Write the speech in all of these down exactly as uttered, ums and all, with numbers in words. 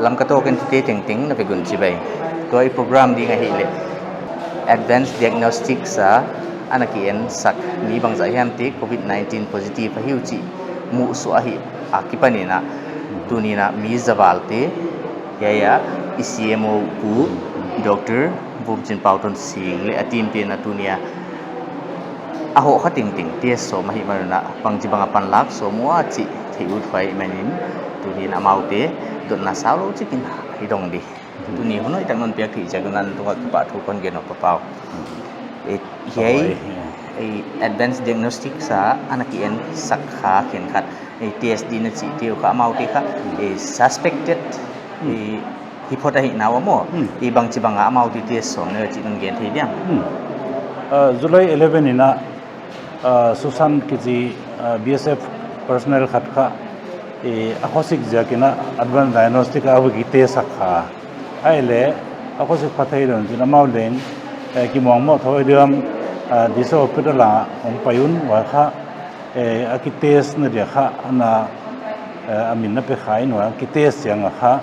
Lamka Talk entute tengteng na vek un chibai. Tua i program ding ahihleh advance diagnostics a ana ki en sak mi bangzah hiam te covid nineteen positive ahi uh chih muhsuah ahih a kipan in a, tuni in a mi za val te, hiai a i C M O pu Doctor Vumchinpau Tonsing leh a team te'n a tuni a a hoh kha tengteng test sawm ahih man un a, bangchibang a panlak sawm ua chih theih ut huai man in, tuni in amaute dotna sau lou chik in i dong di. Tuni hun hoihtak non piak theih ziak un a na tung ah kipahthu kon gen uh, Pa Pau. Eh, hiai, Pau ai. Eh, advance diagnostics a ana ki en sak kha khenkhat, eh, test ding na chih te uh kha, amaute kha, eh, suspected, Hmm. eh, hi phot ahihna uh maw. Hmm. Eh, bangchibang a amaute test sawm na uh chih non gen thei diam? Hmm. Ah, July eleven in a, ah, Susan kichi, ah, B S F personnel khat kha, eh, a khosik ziak in a advance diagnostic a va ki test sak kha. Ahihleh, a khosik pha thei lou in chin amau leng, eh, kimuangmoh thou diam, ah, district hospital a hong pai un, huai kha, eh, a ki test na dia kha, ana, eh, a min na pe kha in huai, ki test chiang a kha,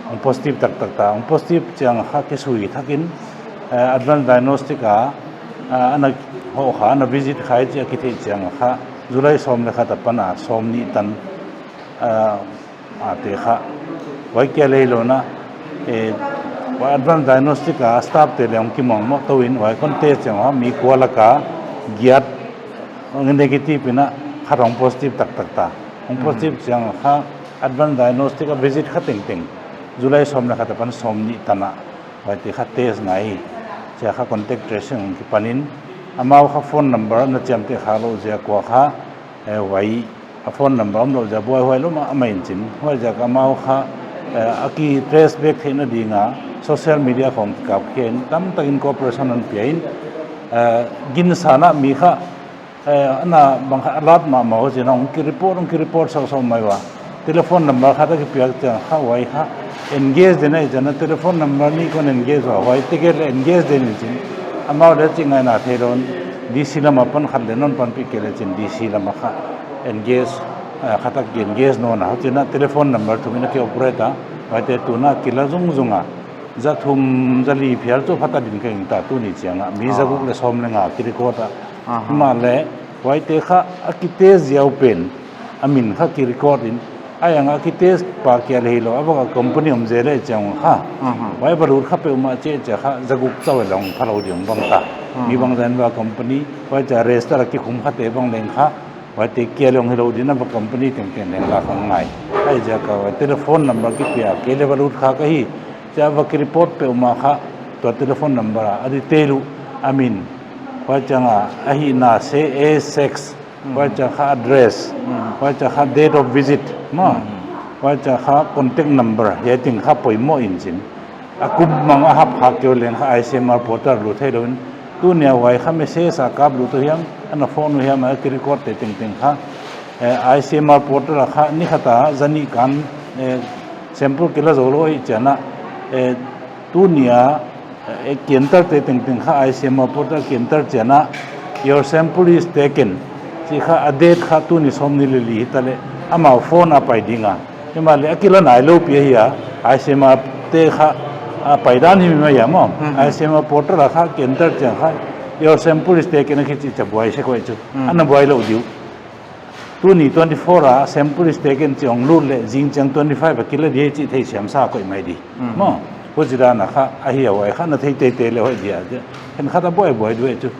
hong positive taktak ta, hong positive chiang a kha kisui thak in, eh, advance diagnostic a, ah, ana hoh kha, ana visit kha i chih a kitheih chiang a kha, July sawm leh khat apan a sawmnih tan, ah, a te kha. Huai kia leh hilou in a, eh, huai advance diagnostic a staff te leng kimuangmoh tou in, huai kon test chiang a mi kua lak a giat negative in a khat hong positive taktak ta. Hong Hmm. positive chiang a kha advance diagnostic a visit kha tengteng July sawm leh khat apan sawmnih tan a, huaite kha test ngai. Chia kha contact tracing kipan in, amau kha phone number na chiamteh kha lou ziak ua kha, eh, huai a phone number omlou ziak buaihuai lou mahmah in chin. Huaiziak amau kha, eh, a ki trace back theihna ding a social media khong kikap khe in tamtak in cooperation hon pia in, eh, ginsan a mi kha, eh, ana bang kha alert mahmah uh chin a hong ki report, hong ki report sausau mai ua. Telephone number khat a kipiak chiang kha huai kha engage den a i chin a, telephone number nih kon engage ua, huai ticket leh engage den in chin. Amau leh chih ngaihna theilou in D C lam apan khat leh non panpih kei leh chin D C lam a kha engage, eh, khat a ki engage nawn a, huchi in a telephone number thum in a ki operate a, huaite tun a kila zungzung a, za thum za li phial chu pha ta ding ka gingta tuni chiang a, mi Aw. za guk leh sawm leh nga ki record a. Aha. Himahleh, huaite kha a ki test ziau pen, a min kha ki record in, a yang a ki test pa kia leh hilou, a bang a company om zel leh chiang kha. Aha. Huai va lut kha peuhmah chih chia kha, za guk chauh leh hong pha lou ding bang ta. Aha. Mi bangzah in va company, huai chia register a kikhum kha te bang leng kha, huaite kia leh hong hilou ding a va company tengteng leng la khong ngai. Huaiziak a huai telephone number kipia kei leh va lut kha ka hi, chia va ki report peuhmah kha, tua telephone number a, a detail uh, a min, huai chiang a, a hihna se, age, sex, Hmm. huai chiang kha address, Hmm. huai chiang kha date of visit, maw. Hmm. Huai chiang kha contact number, hiai teng kha poimoh in chin. A kum mang a hap kha keu leng kha I C M R portal lut theilou in. Tuni a huai kha message a kap lut uh hiam, ana phone uh hiam, a ki record te tengteng kha. Eh, I C M R portal a kha ni khat a za nih kan, eh, sample kila zou lou i chiang a, eh, tuni a, eh, ki enter te tengteng kha I C M R portal ki enter chiang a, "Your sample is taken." Chih kha a date kha tuni sawmnih leh li hita leh, amau phone a pai ding a. Himahleh a kila nailou pi ahi a, I C M R te kha, a, paidan hi mai a maw. Mhm. I C M R portal a kha ki enter chiang kha, "Your sample is taken," a kichi chia buai sek uh chu. Mhm. Ana buai lou diu. Tuni twenty-four a sample is taken chih hong lut leh, zing chiang twenty-five a kila di chih theisiam sa koih mai di. Mhm. Maw, huchi dan a kha, ahi a huai kha, na thei teitei leh hoih dia. Khenkhat a buaibuai di uh chu.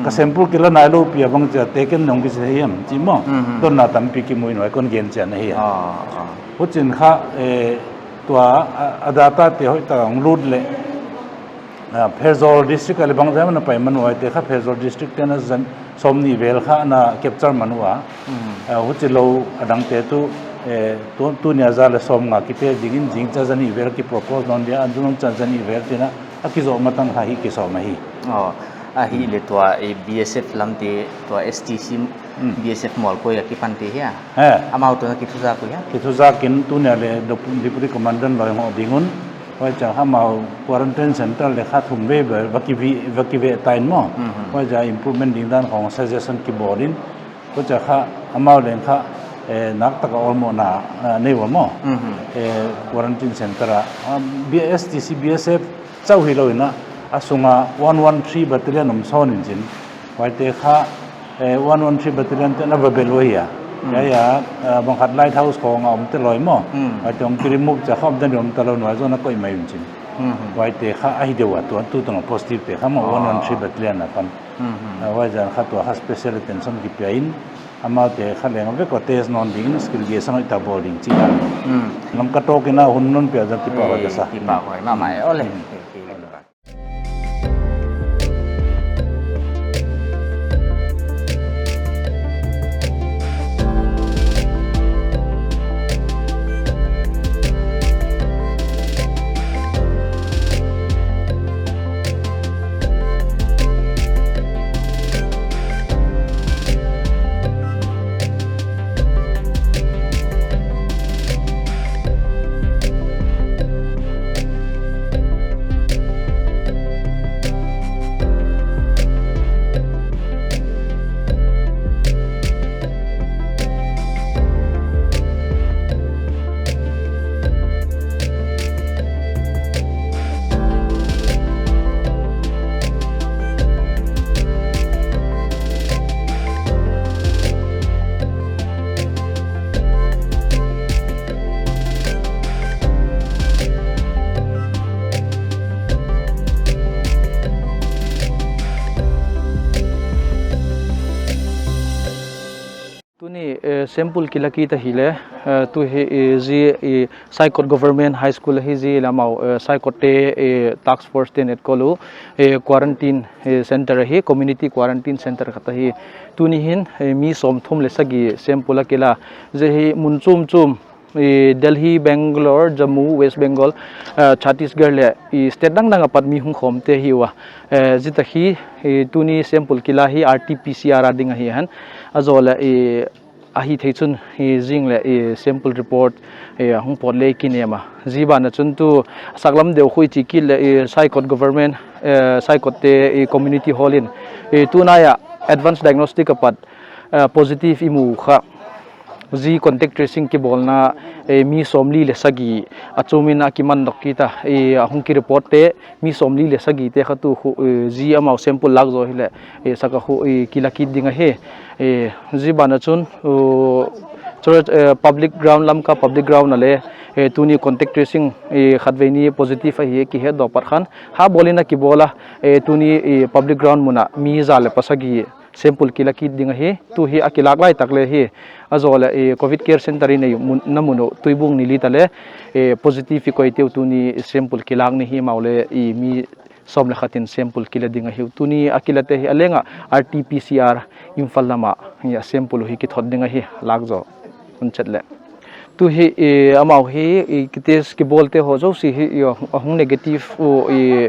Ka sample kila nailou pi a bang chia taken nong kichi thei hiam chih maw. Mhm. Dotna tampi kimu in huai kon gen chian ahi a. Ah, ah. Huchi'n kha, eh, tua, a, a data te hoihtak a hong lut leh, ah, Pherzawl district a leh bangzah a na pai man uh a, huaite kha Pherzawl district te'n a zan sawmnih vel kha ana capture man ua. Mhm. Ah, huchilou a dangte tuh, eh, tu, tuni a za leh sawmnga ki test ding in, zingchiang za nih vel ki propose nawn dia, a nung chiang za nih vel tina, a kizoh matang kha hi kisawm ahi. Oh, ahihleh tua, eh, B S F lamte, tua S T C, Hmm. B S F Mualkoi a kipante hia? He. Amau toh na kithuzak uh hia? Kithuzak in tuni a leh Dep-, Deputy Commandant loi ngoh ding un. Huai chiang kha amau quarantine center leh kha thum vei va, va ki vi, va kiveh ta in maw. Mhm. Huai chiang improvement ding dan khong suggestion kibawl in. Huai chiang kha amau leng kha, Eh, nak taka awlmohna, eh, nei ua maw. Mhm. Eh, quarantine center ah, ah, B-, S T C, B S F chauh hilou in a, a sunga one one three battalion om sawn in chin. Huaite kha, eh, one one three battalion te'n a va bel ua hi a. Mm. Huai a, eh, bang khat lighthouse khong a om te loi maw. Mm. Huaite hong ki remove chia kha om te ni om ta lou, nuai zoh in a koih mai in chin. Mhm. Huaite kha ahi deuh a, tu, tu tung a positive te kha maw, oh, one one three battalion apan. Mhm. Ah, huai zan kha tua kha special attention kipia in, amaute kha leng vek ua test nawn ding in, skill gei sang hoih tak bawl ding chih dan. Mm. Lamka tawk in a hun non pia zan kipahhuai ka sa. Eh, kipahhuai mahmah e, ole. Mm. Tuni, eh, sample kila kit ahihleh, eh, tu hi, eh, zi, eh, Saikot Government High School ahi zi lamau, eh, Saikot te, eh, task force te'n etkol uh, eh, quarantine, eh, center ahi, community quarantine center khat ahi. Tuni hin, eh, mi sawmthum leh sagih sample a kila. Zi hi mun chumchum, eh, Delhi, Bangalore, Jammu, West Bengal, eh, Chhattisgarh leh, eh, state dangdang apat mi hong khawm te ahi ua. Eh, zi tak hi, eh, tuni sample kila hi R T P C R a ding ahi hen. A zoh leh, eh, ahi thei chun, eh, zing leh, eh, sample report, eh, hong pawt leh kinem a. Zi ban ah chun tu saklam deuh khu i chih kit leh, eh, Saikot Government, eh, Saikot te, eh, Community Hall in, eh, tunai a advance diagnostic apat, eh, positive i mu kha. Zi contact tracing kibawlna, eh, mi sawmli leh sagih a chum in a kiman dok kit a, eh, a hong ki report te, mi sawmli leh sagih te kha tu khu, eh, zi amau sample lak zaw hileh, eh, sak a khu, eh, kila kit ding ahi. Eh, zi ban ah chun, uh, church, eh, public ground, Lamka public ground ah leh, eh, tuni contact tracing, eh, khatvei ni positive ahi kihet dawk pat khan, ha bawl in a kibawl a, eh, tuni, eh, public ground mun ah mi za leh pasagih sample kila kit ding ahi. Tu hi a kilak lai tak leh hi. A zoh leh, eh, covid care center i nei mun, na mun uh Tuibung Nilita leh, eh, positive i koite uh tuni sample kilak ni hi mau leh, eh, mi sawm leh khat in sample kila ding ahi. Tuni a kila te hi a leng a R T P C R Imphal lam ah, eh, sample uh hi kithot ding ahi, lak zaw hun chet leh. Tu hi, eh, amau hi, eh, kitest kibawl te haw zosia hi, eh, a hong negative uh, eh,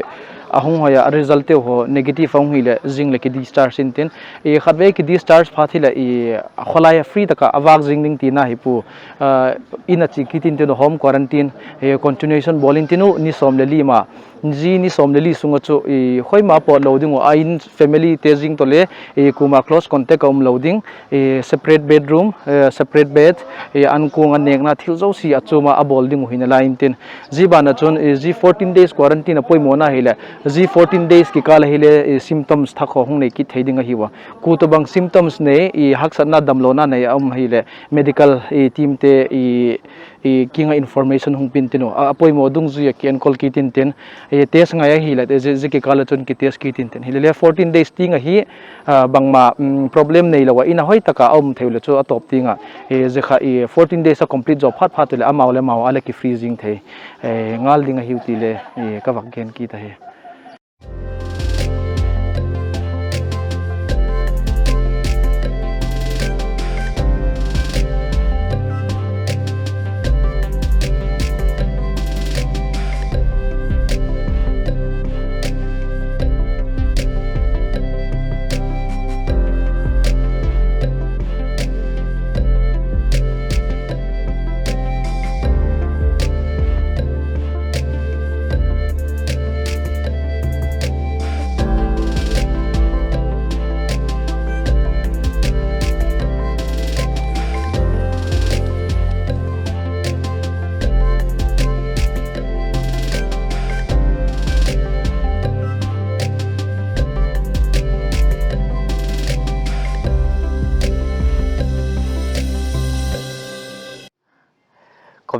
a hong hoih a result te haw negative a hong hileh zing leh ki discharge in tin. Eh, khatvei ki discharge phat hileh, eh, a kholai a free tak a a vak zing ding tina hi pu. Ah, in a chih kit in tin uh home quarantine, eh, continuation bawl in tin uh ni sawm leh li ma. Zi ni sawm leh li sung ah chu, eh, hoih ma pawt lou ding uh, a in family te zing toh leh, eh, kuamah close contact a um lou ding, eh, separate bedroom, eh, separate bed, eh, an kung a nekna thil zosia a chum a a bawl ding uh hi nalai in tin. Zi ban ah chun, eh, zi fourteen days quarantine a poimohna hileh, zi fourteen days kikal hileh, eh, symptoms thak haw hong nei kit thei ding ahi ua. Kua tobang symptoms nei, eh, haksatna damlouhna nei a um hileh, medical, eh, team te, eh, eh, kiang ah information hong pia in tin uh. A, a poimoh dungzui a ki enkol kit in tin, eh, test ngai ahileh, eh, zi, zi kikal ah chun ki test kit in tin. Hileleh fourteen days teng ahi, ah, bangmah, mm, problem neilou a, in a hoih tak a a um thei uleh chu a tawp teng a, eh, zi kha, eh, fourteen days a complete zaw phatphat uleh amau leh amau a leh ki free zing thei, eh, ngal ding ahi uh ti leh, eh, ka vak gen kit ahi.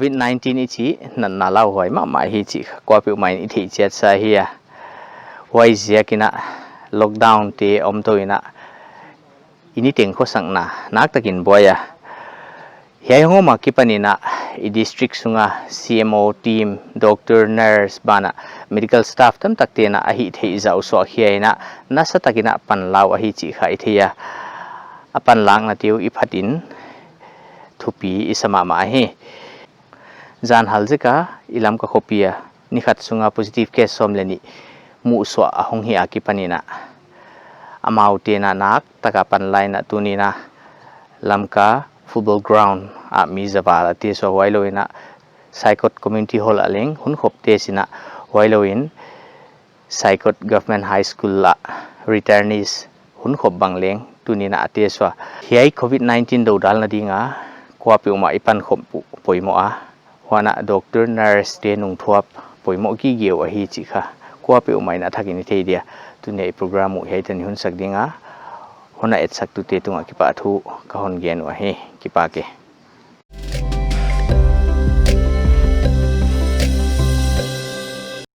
COVID nineteen i chih natna lauhuai mahmah hi chih kha kuapeuhmah in i theih chiat sa hi a. Huaiziak in a lockdown te om tou in a i niteng khosakna naktakin buai a. Hiai hong om a kipan in a i district sung a C M O team, doctor, nurse banah medical staff tamtak te'n a hihtheih zah uh suahkhia in a nasatak in a panla uh ahi chih kha i thei a. A panlakna te uh i phat in thupi i sa mahmah hi. Zan hal zek a i Lamka khopi a ni khat sung a positive case sawm leh nih muhsuah a hong hih a kipan in a, amau te'n a naktak a panla in a tuni'n a Lamka football ground ah mi za val a test uh a, huailou in a Saikot Community Hall ah leng hunkhop test in a, huailou in Saikot Government High School ah returnees hunkhop bang leng tuni'n a test uh a. Hiai COVID nineteen dodalna ding a kuapeuhmah i pankhop uh poimoh a, huan a doctor, nurse te nungthuap poimoh gige uh ahi chih kha kuapeuhmah in a thak in i thei dia. Tuni a i program uh hiai tan i hunsak ding a, hon a etsaktute tung a kipahthu ka hon gen uh ahi. Kipak e.